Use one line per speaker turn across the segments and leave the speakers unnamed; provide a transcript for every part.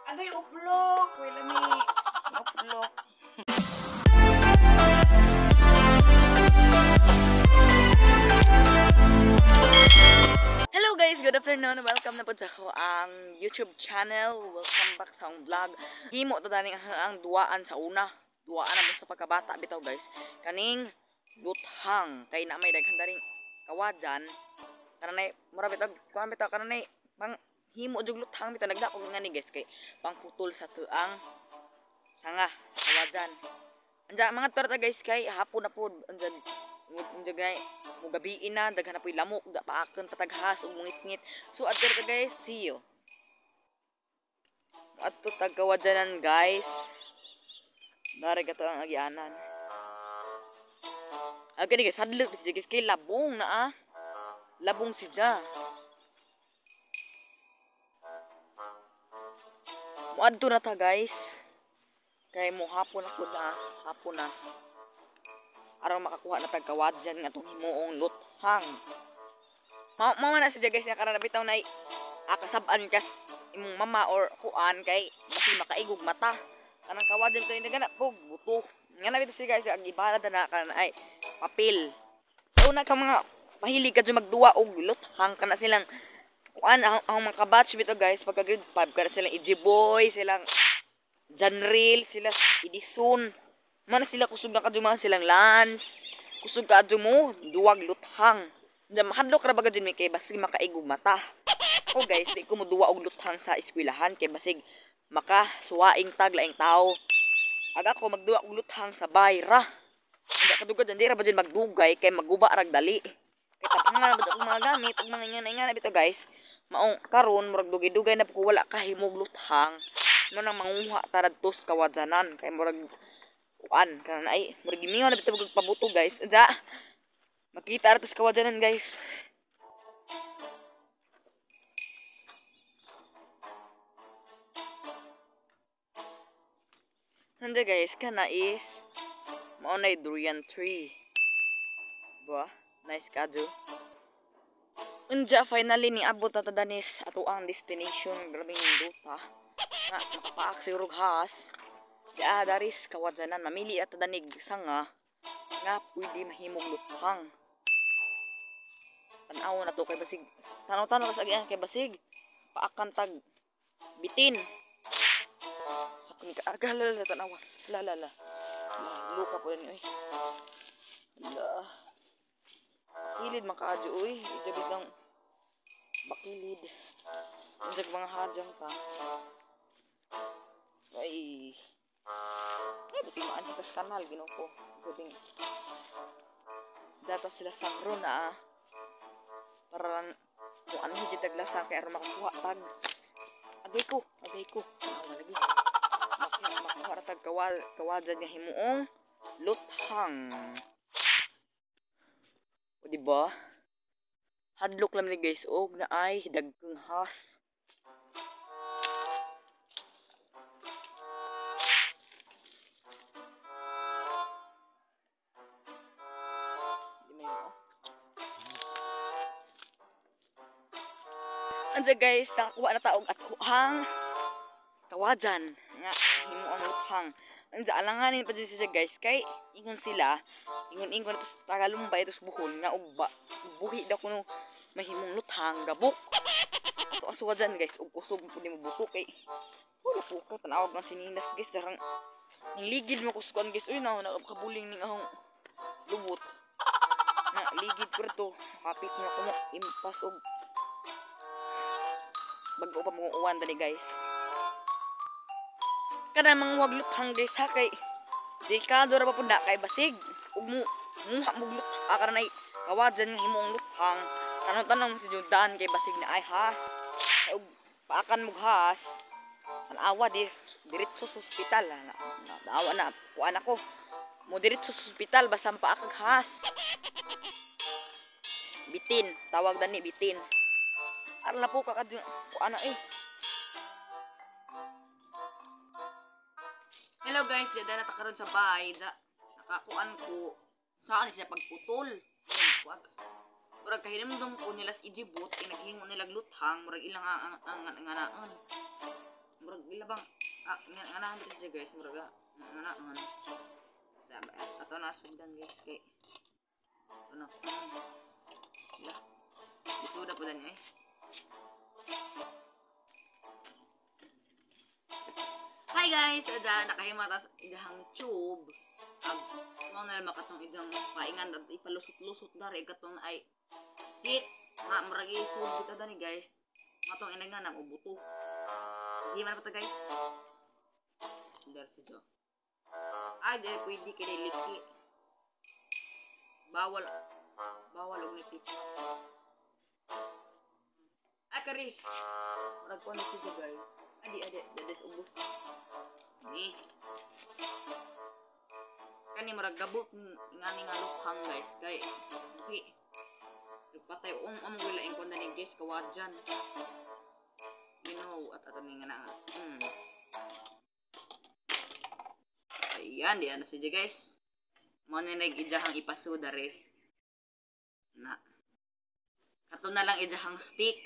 Agay uplok, way lami. Uplok. Hello guys, good afternoon. Welcome na po sa ako ang YouTube channel. Welcome back sa akong vlog. Himo to daning ang duwaan sa una. Duwaan na mo sa pagkabata bitaw guys. Kaning luthang kay na may daghan daring kawadyan. Kananay mura bitaw kuan bitaw kananay pang himo jug luthang bitaw nagdako nga ni guys kay pangputol sa tuang sanga sa kawadyan. Anja mga torta guys kay hapon na pod anja anja gay mugabiin na daghan na poy lamok da paakon tataghas ug mungitngit. So adto ta guys, see you. Adto tag kawadyanan guys. Dare gato ang agianan. Agani guys, hadlok si guys kay labong na ah. Labong si ja. Muadto na ta guys. Kay mo hapon ako na, hapon na. Aron makakuha na tag kawadyan nga tong himuong luthang. Mao na siya guys nga karon bitaw nay kasab-an kas imong mama or kuan kay basi makaigog mata. Kanang kawadyan to hindi gana pug buto. Nga na bitaw siya guys ang ibalad na karon ay papel. Sa una ka mga mahilig ka jud magduwa og luthang kana silang kuan ang mga kabatch bitaw guys pagka grade 5 kana silang EG Boy, silang Janril, sila Edison. Mana sila kusog na kadyo mga silang Lance. Kusog ka adyo mo, duwag luthang. Diyan mahadlok ra ba kadyo kay basig makaigog mata. Ako guys, di ko moduwa og luthang sa eskwelahan kay basig makasuwaing tag laing tao. Ag ako magduwa og luthang sa bayra. Hindi kadugad di ra ba dyan magdugay kay maguba rag dali. Kay tabangan ba og mga gamit ug mga ingana-ingana bitaw guys. Maong karon murag dugay-dugay na ko wala kahimog luthang. No nang manguha taradtos kawadyanan kay murag kuan karon ay murag gimingaw na bitaw og pabuto guys. Unsa? Makita ra tos kawadyanan guys. Handa guys, kana is mao nay durian tree. Ba? Nice kadyo. Unja finally ni abot na ta danis ato ang destination. Grabing nindota. Nga makapaak siguro has. Ya daris kawadyanan mamili at danig sanga nga pwede mahimog luthang. Tan-aw na to kay basig. Tanaw-tanaw sa agian kay basig. Paakan tag bitin. Sa kuni ka aga la tanawa. La la la. Luka po ni oy. La. Kilid man kaadyo oy, ijabit lang bakilid. Unjag mga hadyang ta. Ay. Ay, basig maan kita sa kanal, Ginoo ko. Gabing. Dapat sila sangro na ah. Para lang kung ano higit taglasa kay aron makakuha tag. Agay ko, agay ko. Awa lagi. Makuha ra tag kawadyan nga himuong luthang. O diba? Hadlok lang ni guys og na ay dagkeng has. Ansa guys, nakakuha na taog at huhang kawadyan nga himo ang luthang. Ansa alanganin pa din siya guys kay ingon sila, ingon-ingon tos tagalumbay tos buhol nga ugba buhi daw kuno mahimong luthang gabok. Ato asuwadyan guys ug kusog pud nimo buko kay wala po ka tanawag ang sinilas guys darang ligid mo kusugan guys. Uy na nakabuling ning ahong lubot. Na ligid ko rito, kapit na ko mo impas og bago pa mong uwan dali guys. Kada manguhag luthang guys ha kay delikado ra pa pud na kay basig ug mo muha mog luthang karon ay kawadyan nga himong luthang. Tanong-tanong mo si Jordan kay basig na ay has. Kay ug paakan mog has. Tanawa di diretso sa ospital na, naawa na kuan ako. Mo diretso sa ospital basta paakag has. Bitin, tawag dani bitin. Aron na po kakadyo kuan na eh. Hello guys, dyan na ta karon sa bahay. Nakakuan ko saan siya pagputol. Murag kahinumdum ko nila sa Ijibot, eh, naghimo nila luthang, murag ilang ang nganaan. Murag ilang bang nga na siya guys, muraga nga na nga. Sa ato na sugdan guys kay ano. Ya. Isuda po dan eh. Hi guys, ada nakahima ta idahang tube. Ag mao na lang katong idang paingan at ipalusot-lusot dari katong ay stick nga murag isud ta dani guys. Matong inangan na buto. Di man pa ta guys. Dar si Jo. Ay, dili pwede kay liki. Bawal bawal og nipit. Ay kari. Murag kuno si Jo guys. Adi adi dades ubos. Ni. Kani murag gabot ngani nga lukhang guys kay buhi. Patay wala ing kuan ni guys kawadyan. You know at ato ni nga na. Ayan, di na siya guys. Mo na nag-idahang ipaso dare. Na. Kato na lang idahang stick.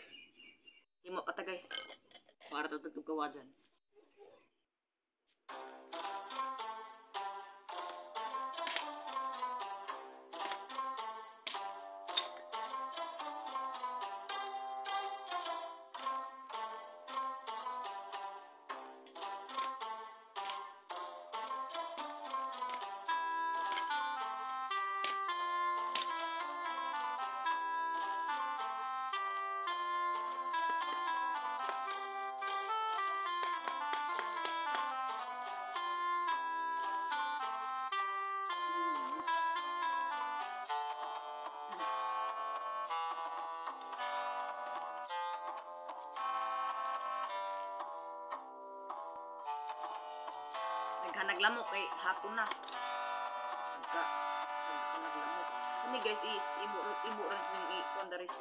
Himo pa ta guys. Para tutugtog kawadyan. Naglamok kay hapon na. Naglamok. Kani guys is ibo ibo ra siyang i-kuan daris.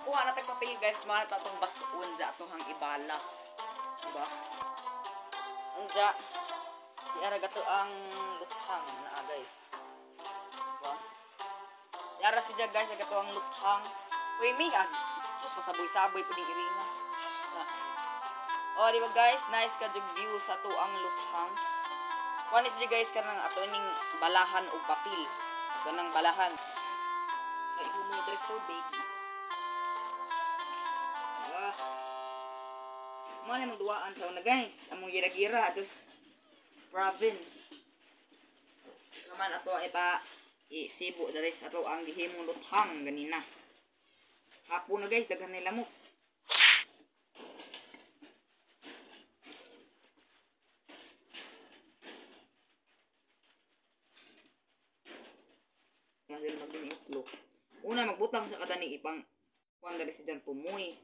Kuha na tag papel guys, mga ta atong basun sa atohang ibala. Diba? Unja di ara gato ang luthang naa guys. Diba? Di ara siya guys gato ang luthang. Uy mi ag sus pasaboy-saboy pud ning iringa. Sa oh, di ba guys, nice ka jud view sa ato ang luthang. Kuan siya guys kanang ato ning balahan og papel. Ato nang balahan. Kay humo dres tubig. Ah. Mo na magduaan sa una guys. Among gira-gira atos province. Kaman ato ipa isibo diri sa ato ang gihimong luthang ganina. Hapon na guys, daghan na lamok. Una magbutang sa kadani ipang kuan diri si jan pumoy.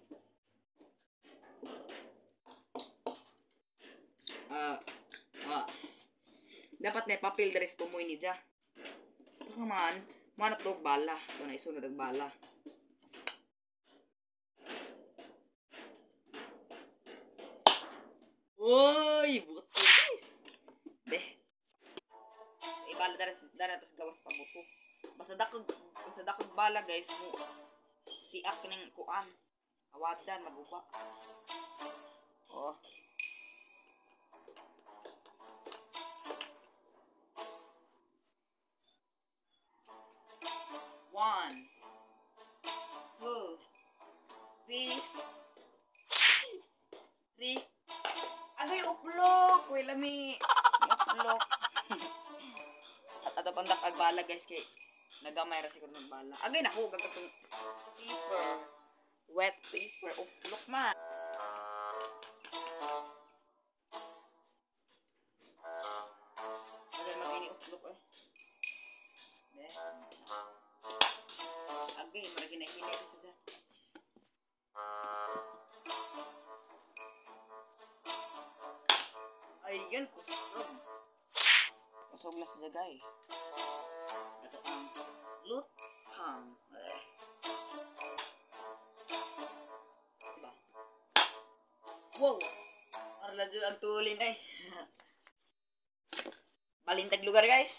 Dapat na papel diri sa tumoy ni ja. Baka man manat og bala, to na isunod og bala. Oy, buto guys. Beh. Ibala diri diri to sa gawas pa buto. Basta dakog bala guys mo siak ning kuan. Awadan maguba. Oh. One, two, three, three. Agay uplok, uy lami. Uplok. At ato pandak ag bala guys kay nagamay ra siguro ng bala. Agay nahugag atong paper. Wet paper uplok man. Agay magini uplok eh. Be. Agay maragi na hinay sa dyan. Ayan kusog. Kusog na siya guys. Ito ang luthang. Diba? Wow! Arla dyan ang tulin ay. Balintag lugar guys.